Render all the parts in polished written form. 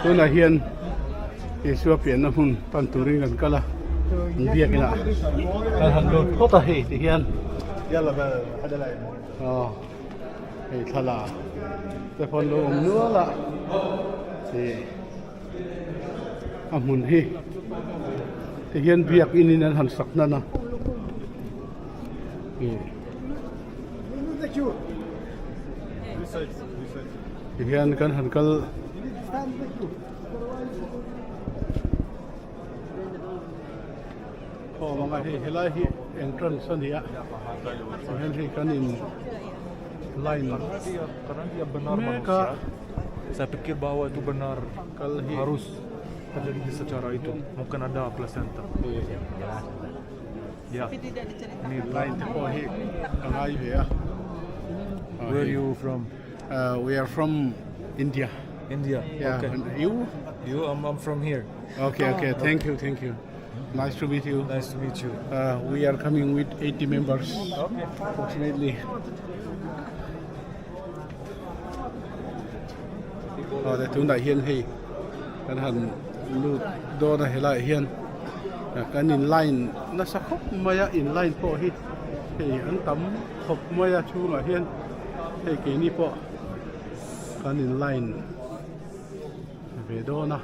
Tunah hian Isua pianna hmun pan turin kan kal a, an biakin ah kan han lut phawt a hei ti hian aw hei thla te pawh an lo awm nual a ih a hmun hi ti hian biakin in an han sak hnan a ih. Tihian kan han kal khawm ang a hei helai hi entrance a ni a tihian hei kan in line mek a kal hi Line te pawh hi ka ngai ve a. Where are you from? We are from India. India. Yeah. Okay. And you? You? I'm, I'm from here. Okay, okay. Thank you, thank you. Nice to meet you. Nice to meet you. We are coming with 80 members. Okay. Approximately. Aw tunah hian hei kan han lut dawn a helaiah hian kan in line nasa khawp mai a in line pawh hi hei an tam khawp mai a chhungah hian hei keini pawh kan in line ve dawn a.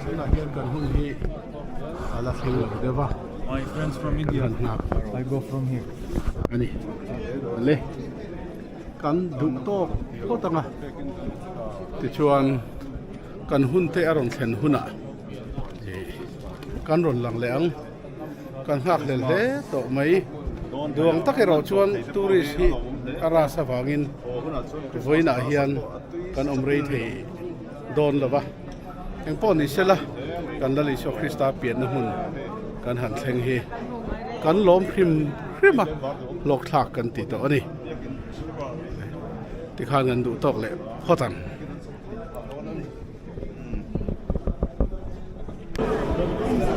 Tunah hian kan hun hi a la thleng lo deuh va. My friends from India. I go from here. Ani. Le. Kan duh tawk phawt anga. Tichuan kan hun te a rawn thlen hunah kan rawn lang leh ang. Kan nghak hlel hle tawh mai. Duang tak erawh chuan tourist hi a ras avangin vawiinah hian kan awm rei thei dawn lo va. Engpawh ni sela kan Lal Isua Krista pianna hmun kan han thleng hi kan lawm hrim hrim a, hlawkthlak kan ti tawh a ni. Tikhan kan duh tawk leh phawt ang.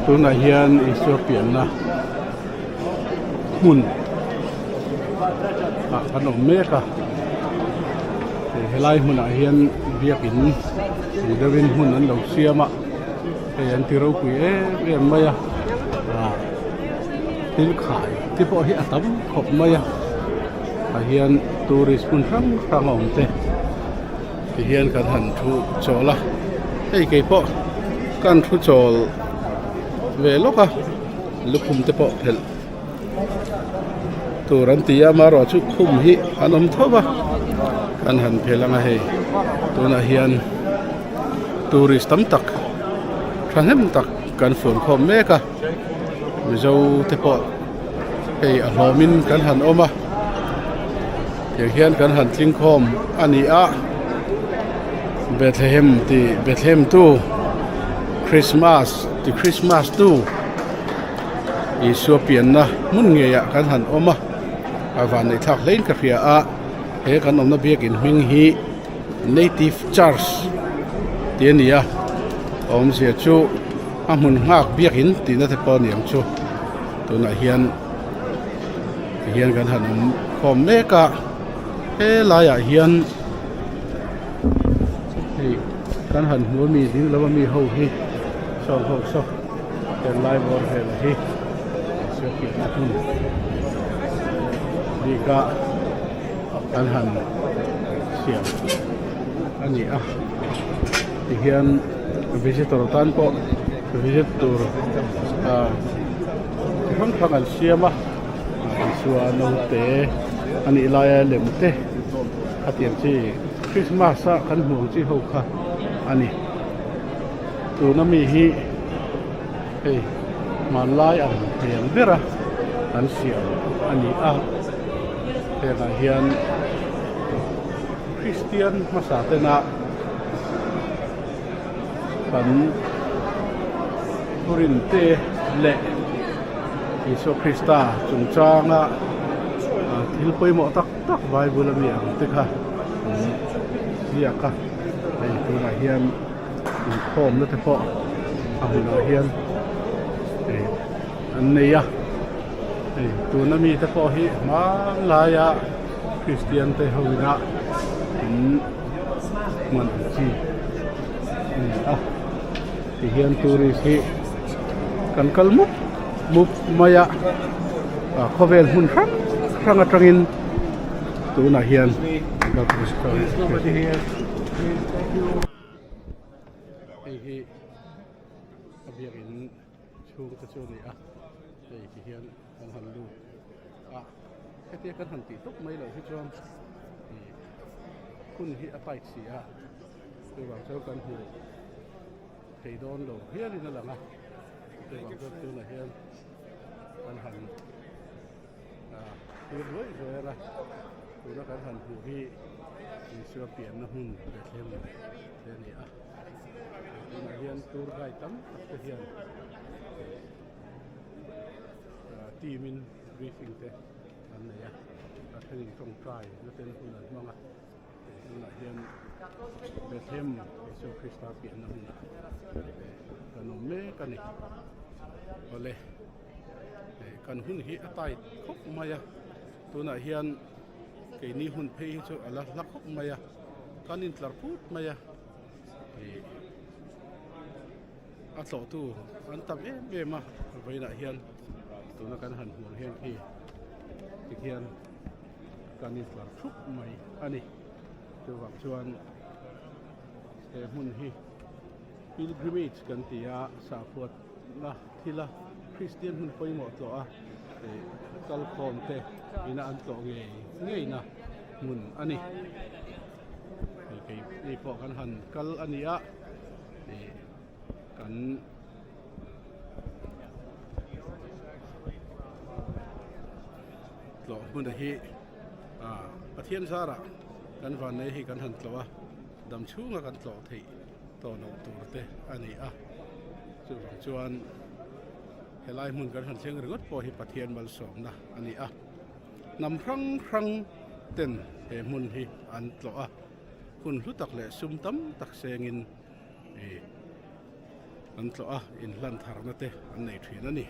Tunah hian Isua pianna hmun ah kan awm mek a helai hmunah hian biakin ang deuhin hmun an lo siam a hei an ti ropui em em mai a ah thil khai te pawh hi a tam khawp mai a tah hian tourist hmun hrang hrang a awm te. Ti hian kan han thu chawl a hei kei pawh kan thu chawl ve lawk a lukhum te pawh phelh tur an ti a amaherawh chu khum hi an awm tho va kan han phelh ang a hei tunah hian tourist tam tak thahnem tak kan fun khawm mek a mizo te pawh hei a hlawmin kan han awm a. Tiang hian kan han tling khawm a ni a, Bethlehem tih Bethlehem tu Christmas ti Christmas tu Isua pianna hmun ngeiah kan han awm a, a vanneih thlak hlein ka hria a, he kan awmna biakin hming hi Native Church tih a ni a, awmzia chu a hmun nghak biakin tihna te pawh a ni ang chu tunah hian. Tihian kan han awm khawm mek a helaiah hian hei kan han hmu ami ding lama mi ho hi sawn ho saw helai bawr vel hi siapiahna hmun bik a kan han siam a ni a tihian visitor tan pawh visit tur ah. Chi hrang hrang an siam a Isua naute anih laia lem te khatiang chi Christmas a kan hmuh ang chi ho kha a ni. Tuna mi hi hei hmanlai ang hmel bera an siam a ni a, hengah hian Kristian hmasa tena kan thurin te leh Isua Krista chungchanga thil pawimawh tak tak Bible ami ang te kha an ziak a, hei tunah hian inkhawmna te pawh a hmunah hian an nei a, hei tuna mite pawh hi hmanlaia Kristian te ho ina an hman ang chi a ni a, tihian tourist hi kan kal mup mup mai a, khawvel hmun hrang hrang atangin tunah hian an kal Hei hi a biakin chhung te chu a ni a, hei ti hian kan han lut a, hetia kan han tih tawp mai loh hi chuan ih hun hi a tight si a, chuvang chuan kan hmu thei dawn lo hialin a lang a, chuvang chuan tunah hian kan han thlir ruai ruai a, tuna kan han hmuh hi Isua pianna hmun Bethlehem te a ni a tunah hian tour guide tam tak te hian team in briefing te an nei a a thenin tawngtai na ten hun an hmang a tunah hian Bethlehem Isua Krista pianna hmunah kan awm mek a ni awle. Kan hun hi a tight khawp mai a, tunah hian keini hun phei hi chu a la hla khawp mai a, kan intlar phut mai a, ih a tlawhtu an tam em em a, vawiinah hian tuna kan han hmuh ang hian khi tikhian kan intlar thup mai a ni, chuvang chuan he hmun hi pilgrimage kan ti a, sahphuat na thila Kristian hmun pawimawh tlawh a ih kalkhawm te ina an tlawh ngei ngei na hmun a ni. Hei kei ni pawh kan han kal a ni a ih kan tlawh hmun a hi ah Pathian zarah kan vannei hi kan han tlawh a dam chhunga kan tlawh theih tawh loh tur te a ni a chuvang chuan helai hmun kan han thleng ringawt pawh hi Pathian malsawmna a ni a hnam hrang hrang ten he hmun hi an tlawh a hun hlu tak leh sum tam tak sengin ih an tlawh a inhlan tharna te an nei thin a ni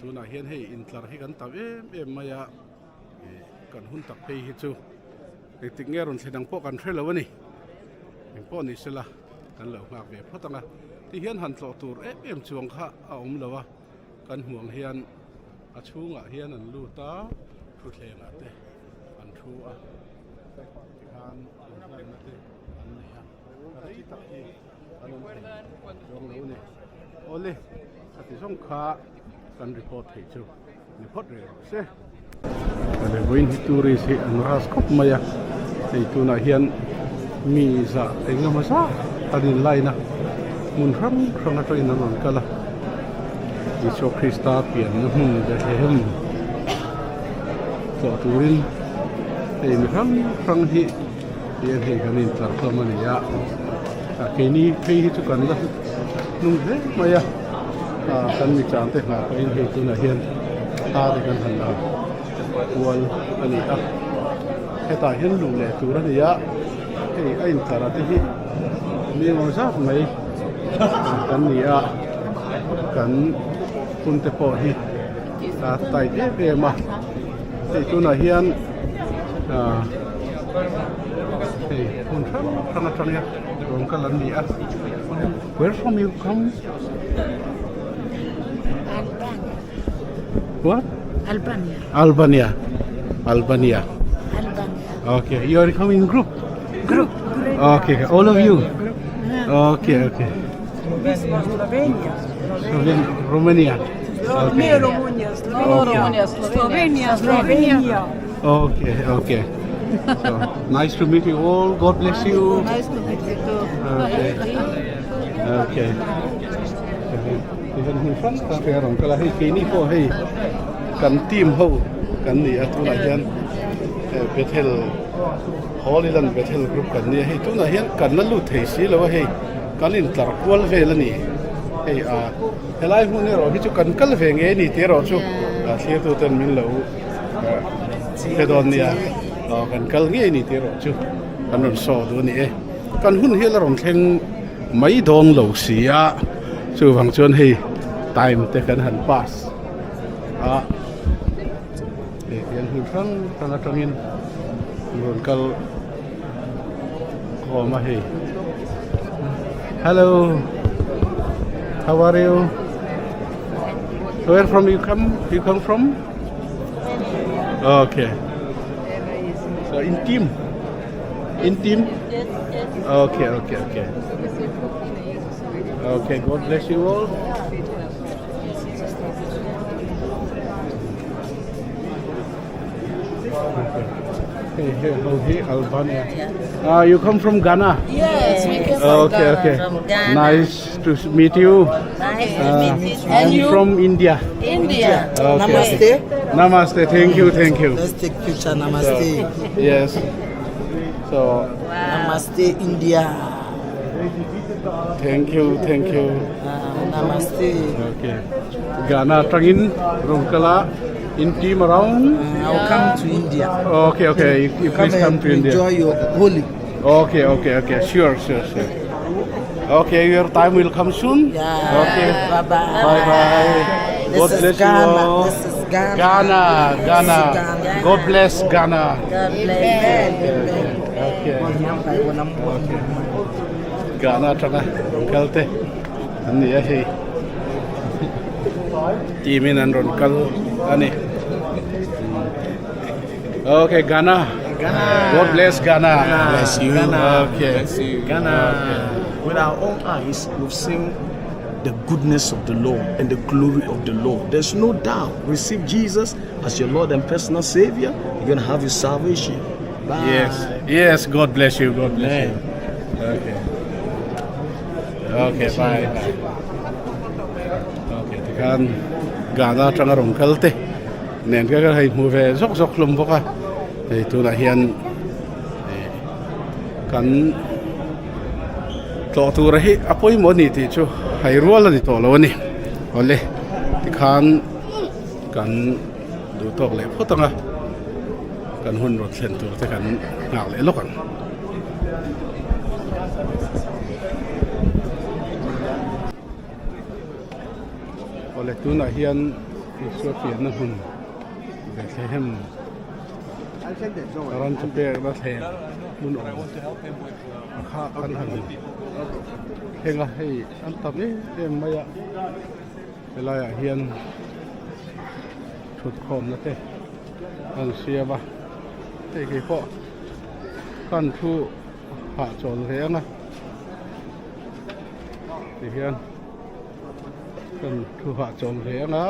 tunah hian hei intlar hi kan tam em em mai a ih kan hun tak phei hi chu. Engtik nge rawn thlen ang pawh kan hre lo a ni. Eng pawh ni sela kan lo nghak ve phawt ang a. Ti hian han tlawh tur em em chuang kha a awm lo a, kan hmuh ang hian a chhungah hian an lut a, thutthlengah te an thu a, tikhan inhlanna te an nei a, rei tak hi an awm thei chuang lo a ni. Awle, khati zawng kha kan report theih chu. Ni phawt rih rawh se. Awle vawiin hi tourist hi an ras khawp mai a, hei tunah hian mi zah eng emaw zah an in line a, hmun hrang hrang atangin an rawn kal a, Isua Krista pianna hmun Bethlehem tlawh turin hei mi hrang hrang hi tihian hei kan intlar hlawm a ni a, keini phei hi chu kan la hnung hle mai a. Ah kan mi chang te nghah pahin hei tunah hian ta te kan han la kual a ni a hetah hian luh leh tur a ni a hei a intlar te hi mi engemaw zat mai kan ni a kan hun te pawh hi a tight em em a hei tunah hian ah hei hmun hrang hrang atang hian rawn kal an ni a. Where from you come? Albania. What? Albania. Albania. Albania. Albania. Okay, you are coming in group? Group. Okay, all of you? Group. Okay, okay. Slovenia. Sloven Romania. Okay. Ne Romunija, Slovenija. Okay. Slovenija, Slovenija. Okay, okay. So, nice to meet you all. God bless you. Nice to meet you too. Okay. Okay. Tihian hmun hrang hrang te a rawn kal a, hei keini pawh hei kan team ho kan ni a tunah hian Bethel Holy Land Bethel group kan ni a, hei tunah hian kan la lut thei si lo a hei kan intlar kual vel a ni hei a helai hmun erawh hi chu kan kal ve ngei a ni tih erawh chu thlir tu ten min lo hre dawn nia aw kan kal ngei a ni tih erawh chu kan rawn saw duh a ni e kan hun hi la rawn thleng mai dawn lo si a chuvang chuan hei time te kan han pass a hei hian hmun hrang hrang atangin an rawn kal khawm a hei hello how are you where from you come you come from okay so in team in team okay okay okay okay god bless you all Hey, hey, oh, hey, Albania. You come from Ghana? Yes, we came from Okay, Ghana. okay. From Ghana. Nice to meet you. Nice to meet you. I'm from India. India. Okay, Namaste. Okay. Namaste. Thank you, thank you. Let's take picture. Namaste. Yes. So, Namaste, India. thank you, thank you. Namaste. Okay. Ghana atangin rawn kal a, in team around. I will come to India. Okay, okay. You Come please come and to India. enjoy your holy. Okay, okay, okay. Sure, sure, sure. Okay, your time will come soon. Yeah. Okay. Bye bye. Bye bye. This God is bless you Ghana. all. This is Ghana. Ghana, Ghana. Ghana. God bless Ghana. God bless. Okay. Ghana atanga rawn kal te an ni a hei. Team in an rawn kal a ni. Okay, Ghana. Ghana. God bless Ghana. Bless you. Okay. Bless you. Ghana. With our own eyes, we've seen the goodness of the Lord and the glory of the Lord. There's no doubt. Receive Jesus as your Lord and personal Savior. You're going to have your salvation. Bye. Yes. Yes, God bless you. God bless you. Okay. Okay, bye. Bye. Okay, tikhan Ghana atanga rawn kal te nen ka hei hmu ve zawk zawk hlawm bawk a. Hei tunah hian kan tlawh tura hi a pawimawh a ni tih chu hai rual a ni tawh lo a ni. Awle tikhan kan duh tawk leh phawt ang a, kan hun rawn thlen tur te kan nghak leh lawk ang. Awle tunah hian Isua pianna hmun Bethlehem ram chu pekna thleng hmun awm a kha kan han thleng a hei an tam em em mai a helaiah hian thutkhawmna te an siam a hei kei pawh kan thu hahchawl ve ang a tihian. Kan thu hahchawm ve ang a.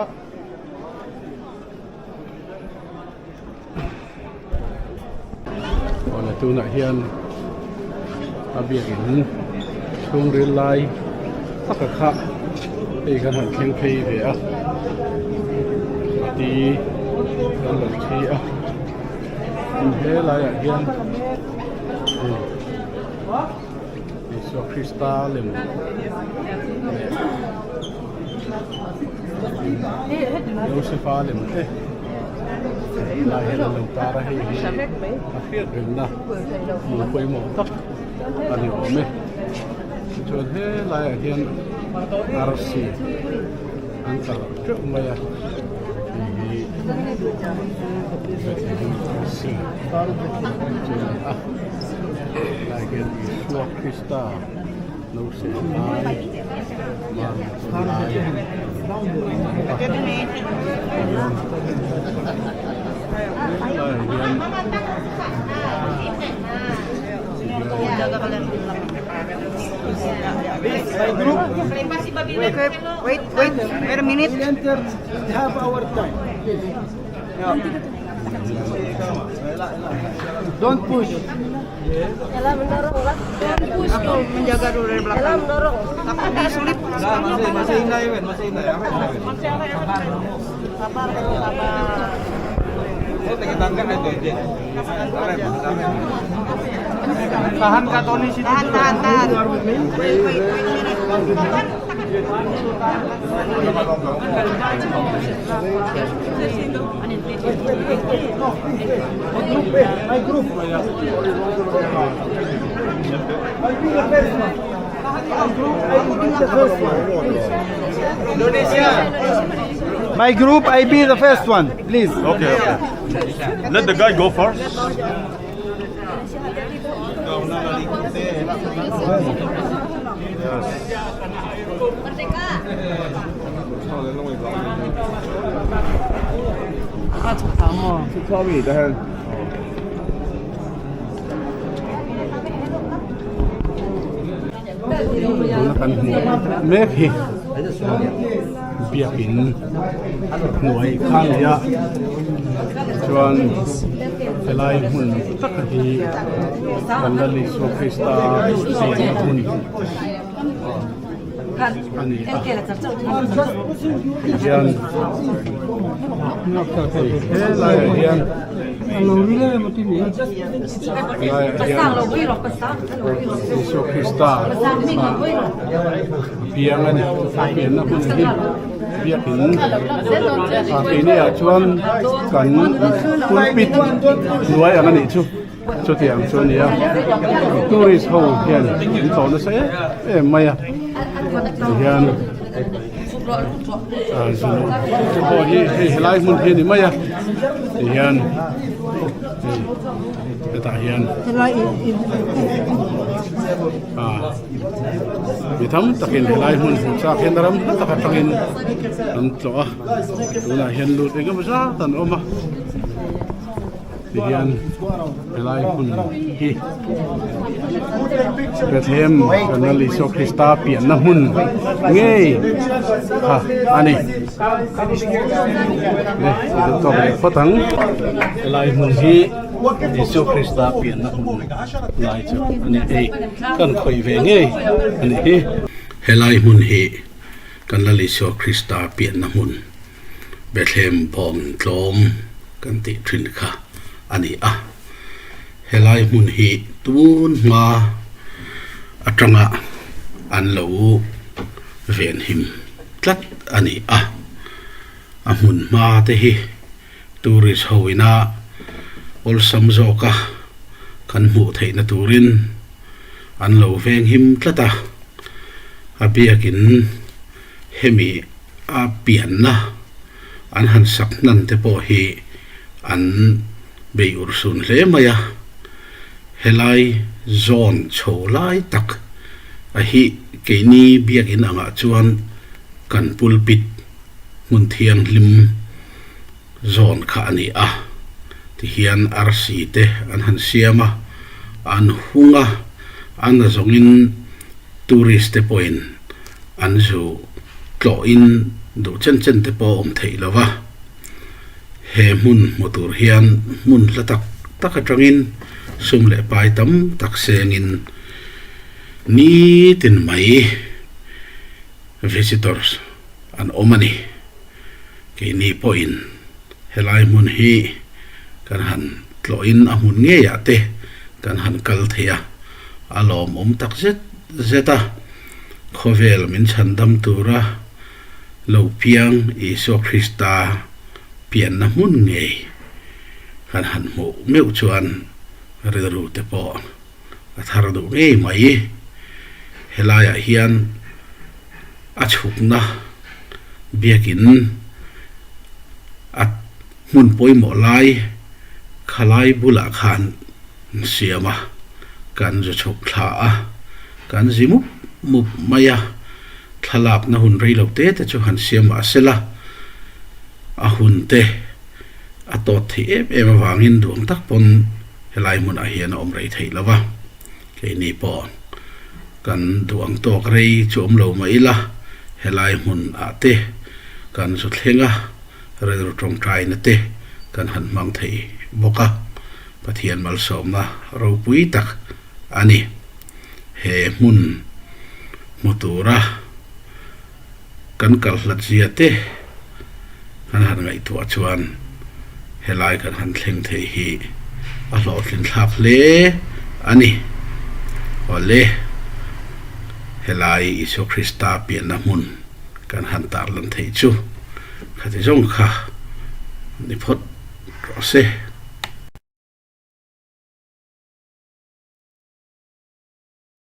Awle tunah hian a biakin chhungril lai taka kha hei kan han thleng phei ve a ti kan lo thi a he laiah hian Isua Krista lem leh Josefa lem te lai hian an lo tar a hei hi a hriat rengna hmun pawimawh tak a ni awm e tichuan helaiah hian arsi an tlar teuh mai a hei hi Bethlehem arsi chu a ni a. Helai hian Isua Krista lo seh lai Mari chawn lai a bawk a tihian helaiah hian Don't push. Aku menjaga dulu dari belakang. Takut diselip. Sabar, sabar. Tahan Kak Tony situ. Tahan, tahan, tahan. Wait, wait, wait minute. My group, I be the first one, please. Okay, okay. Let the guy go first. Tuna kan hmuh mek hi biakin hnuai kha a ni a chuan helai hmun tak hi kan la Isua Krista chenna hmun a ni a tihian hei helaiah hian helaiah hian Isua Krista piang a ni a pianna hmun hi biakin ah keini ah chuan kan pulpit hnuai ang a nih chu. Chutiang chu a ni a, tourist ho hian an tlawh nasa em em mai a, tihian ah zu te pawh hi hei helai hmun hi a ni mai a, tihian hei hetah hian ah mi tam takin helai hmun hmuh chak hian a ram hla tak atangin an tlawh a, tunah hian lut eng emaw zat an awm a. Tihian helai hmun hi Bethlehem kan Lal Isua Krista pianna hmun ngei kha a ni. Le i duh tawk leh phawt ang. Helai hmun hi Isua Krista pianna hmun lai chu a ni ei kan khawih ve ngei a ni hi. Helai hmun hi kan Lal Isua Krista pianna hmun Bethlehem bawng tlawm kan tih thin kha a ni a, helai hmun hi tun hma atanga an lo venhim tlat a ni a, a hmun hma te hi tourist ho ina awlsam zawka kan hmuh theihna turin an lo venghim tlat a, a biakin hemi. A pianna an han sak hnan te pawh hi an bei urhsun hle mai a, helai zawn chho lai tak a hi keini biakin angah chuan kan pulpit hmun thianghlim zawn kha a ni a, tihian arsi te an han siam a, an hung a, a na zawngin tourist te pawhin an zu tlawhin duh chen chen te pawh a awm theih lo va, he hmun hmu tur hian hmun hla tak tak atangin sum leh pai tam tak sengin nitin mai visitors an awm a ni. Keini pawhin helai hmun hi kan han tlawhin a hmun ngeiah te kan han kal thei a, a lawmawm tak zet zet a. Khawvel min chhandam tura lo piang Isua Krista pianna hmun ngei kan han hmuh meuh chuan rilru te pawh a thar duh ngei mai. Helaiah hian a chhukna biakin a hmun pawimawh lai khalai bulah khan siam a, kan zu chhuk thla a, kan zi mup mup mai a, thlalakna hun rei lo te te chu han siam mah se la, a hun te a tawt theih em em avangin duang tak pawn helai hmunah hian a awm rei theih lo va, keini pawh kan duang tawk rei chu awm lo mah ila helai hmun ah te kan zu thleng a, rilru tawngtaina te kan han hmang thei bawk a. Pathian malsawmna ropui tak a ni. He hmun hmu tura kan kal hlat zia te kan han ngaihtuah chuan helai kan han thleng thei hi a hlawhtlin thlak hle a ni. Awle, helai Isua Krista pianna hmun kan han tarlan theih chu khati zawng kha ni phawt rawh se.